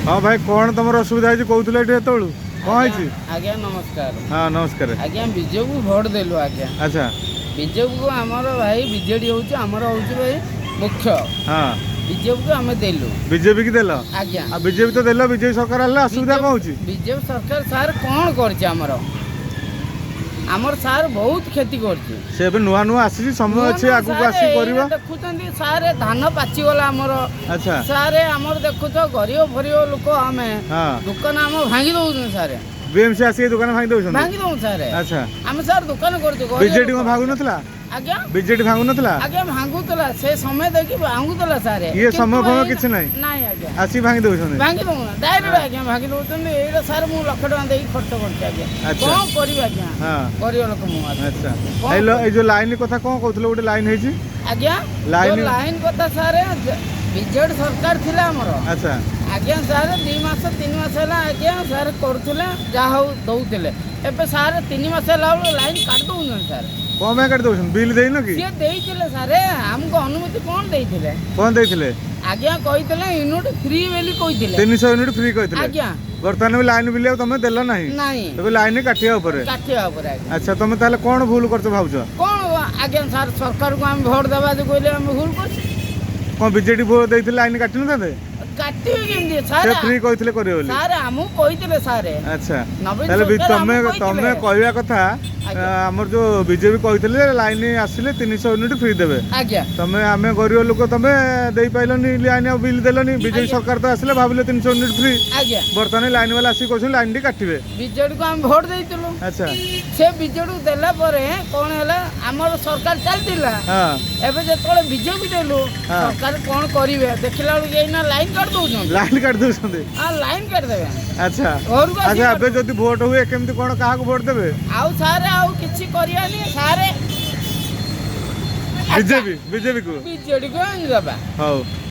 ହଁ ଭାଇ, କ'ଣ ତମର ଅସୁବିଧା ହେଇଛି କହୁଥିଲେ ଏଠି ଏତେବେଳୁ, କ'ଣ ହେଇଛି? ଆଜ୍ଞା, ନମସ୍କାର। ହଁ, ନମସ୍କାର। ଆଜ୍ଞା, ବିଜେପିକୁ ଭୋଟ ଦେଲୁ ଆଜ୍ଞା। ବିଜେପିକୁ ଆମର ଭାଇ, ବିଜେଡି ହେଉଛି ଆମର, ହେଉଛି ଭାଇ ମୁଖ୍ୟ। ବିଜେପିକୁ ଆମେ ଦେଲୁ। ବିଜେପି କି ଦେଲ? ଆଜ୍ଞା। ଆଉ ବିଜେପି ତ ଦେଲ, ବିଜେପି ସରକାର ହେଲେ ଅସୁବିଧା କ'ଣ ହଉଛି? ବିଜେପି ସରକାର ସାର୍ କ'ଣ କରିଛି ଆମର? ଆମର ସାର୍ ବହୁତ କ୍ଷତି କରିଛି। ସେ ଏବେ ନୂଆ ନୂଆ ଆସିଛି, ସମୟ ଅଛି, ନୂଆ ଆଗକୁ ସାର୍, ଆସିକି ଏଇନା କରିବ। ଦେଖୁଛନ୍ତି ସାର୍, ଧାନ ପାଚିଗଲା ଆମର। ସାର୍, ଆମର ଦେଖୁଛ, ଗରିବ ଫରିବ ଲୋକ ଆମେ। ଦୋକାନ ଆମ ଭାଙ୍ଗି ଦଉଛନ୍ତି ସାର୍। ବିଏମସି ଆସିକି ଦୋକାନ ଭାଙ୍ଗି ଦଉଛନ୍ତି? ଭାଙ୍ଗି ଦଉଛନ୍ତି ସାର୍। ଆମେ ସାର୍ ଦୋକାନ କରୁଛୁ, ଗରିବ ବିଜେଡି ଲୋକ। କ'ଣ ଭାଙ୍ଗୁନଥିଲା? ଆଜ୍ଞା? ବିଜେଡି ଭାଙ୍ଗୁନଥିଲା? ଆଜ୍ଞା, ଭାଙ୍ଗୁଥିଲା, ସେ ସମୟ ଦେଖି ଭାଙ୍ଗୁଥିଲା ସାର୍। ଇଏ କିନ୍ତୁ ସମୟ ଫମୟ କିଛି ନାହିଁ? ନାଇଁ ଆଜ୍ଞା। ଆସିକି ଭାଙ୍ଗି ଦଉଛନ୍ତି? ଭାଙ୍ଗି ଦଉନା ଡାଇରେକ୍ଟ ଆଜ୍ଞା, ଭାଙ୍ଗି ଦଉଛନ୍ତି। ଏଇଟା ସାର୍, ମୁଁ 1 ଲକ୍ଷ ଟଙ୍କା ଦେଇକି ଖର୍ଚ୍ଚ କରୁଛି ଆଜ୍ଞା। କଣ କରିବି ଆଜ୍ଞା? ଗରିବ ଲୋକ ମୁଁ ଆଜ୍ଞା। କଣ ଏଇ ଯୋଉ ଲାଇନ କଥା କ'ଣ କହୁଥିଲେ, ଗୋଟେ ଲାଇନ ହେଇଛି? ଆଜ୍ଞା। ଲାଇନ କଥା ସାର୍, ବିଜେଡି ସରକାର ଥିଲା ଆମର। ଆଜ୍ଞା ସାର୍, 2 ମାସ 3 ମାସ ହେଲା ଆଜ୍ଞା ସାର୍ କରୁଥିଲେ, ଯାହା ହଉ ଦଉଥିଲେ। ଏବେ ସାର୍, 3 ମାସ ହେଲା ବେଳକୁ ଲାଇନ କାଟି ଦଉଛନ୍ତି ସାର୍। କ'ଣ ପାଇଁ କାଟି ଦଉଛନ୍ତି? ବିଲ୍ ଦେଇନ କି? ସିଏ ଦେଇଥିଲେ ସାର୍, ଆମକୁ ଅନୁମତି କଣ ଦେଇଥିଲେ? କ'ଣ ଦେଇଥିଲେ? ଆଜ୍ଞା, କହିଥିଲେ ୟୁନିଟ୍ ଫ୍ରି ବୋଲି କହିଥିଲେ। 300 ୟୁନିଟ୍ ଫ୍ରି କହିଥିଲେ? ଆଜ୍ଞା। ବର୍ତ୍ତମାନ ବି ଲାଇନ ବିଲ୍ ଆଉ ତମେ ଦେଲ ନାହିଁ? ନାଇଁ। ଏବେ ଲାଇନ କାଟିବା ଉପରେ? କାଟିବା ଉପରେ ଆଜ୍ଞା। ଆଚ୍ଛା, ତମେ ତାହେଲେ କ'ଣ ଭୁଲ କରୁଛ ଭାବୁଛ? କଣ ଆଜ୍ଞା ସାର୍, ସରକାରକୁ ଆମେ ଭୋଟ ଦେବା ଯେ କହିଲେ ଆମେ ଭୁଲ କରୁଛୁ? କ'ଣ ବିଜେଡି ଭୋଟ ଦେଇଥିଲେ ଲାଇନ କାଟି ନଥାନ୍ତେ? କାଟିବେ କେମିତି ସେ ସାର୍? ଫ୍ରି କହିଥିଲେ କରିବେ ବୋଲି। ସାର୍, ଆମକୁ କହିଥିଲେ ସାର୍। ନବୀନ ତାହେଲେ ସରକାର ତମେ ଆମକୁ ତମେ କହିଥିଲେ। କହିବା କଥା, ଆମର ଯୋଉ ବିଜେପି କହିଥିଲେ ଲାଇନ ଆସିଲେ 300 ୟୁନିଟ୍ ଫ୍ରି ଦେବେ। ଆଜ୍ଞା। ତମେ, ଆମେ ଗରିବ ଲୋକ, ତମେ ଦେଇପାରିଲନି ଲାଇନ ଆଉ ବିଲ୍ ଦେଲନି। ବିଜେପି ସରକାର ତ ଆସିଲେ, ଭାବିଲେ 300 ୟୁନିଟ୍ ଫ୍ରି। ବର୍ତ୍ତମାନ ଲାଇନ ବାଲା ଆସିକି କହୁଛନ୍ତି ଲାଇନ ଟି କାଟିବେ। ବିଜେଡିକୁ ଆମେ ଭୋଟ ଦେଇଥିଲୁ। ସେ ବିଜେଡିକୁ ଦେଲା ପରେ କଣ ହେଲା? ଆମର ସରକାର ଚାଲିଥିଲା। ଏବେ ଯେତେବେଳେ ବିଜେପି ଦେଲୁ, ସରକାର କଣ କରିବେ ଦେଖିଲା ବେଳକୁ ଏଇନା ଲାଇନ କାଟି ଦଉଛନ୍ତି। ଲାଇନ କାଟି ଦଉଛନ୍ତି? ହଁ, ଲାଇନ କାଟିଦେବେ। ଘରକୁ ଆସିକି ଏବେ ଯଦି ଭୋଟ ହୁଏ, କେମିତି କ'ଣ କାହାକୁ ଭୋଟ ଦେବେ? ଆଉ ସାର୍, ଆଉ କିଛି କରିବାନି ସାର୍। ବିଜେପି, ବିଜେପି କୁ? ବିଜେଡିକୁ ଆମେ ଦେବା। ହଉ।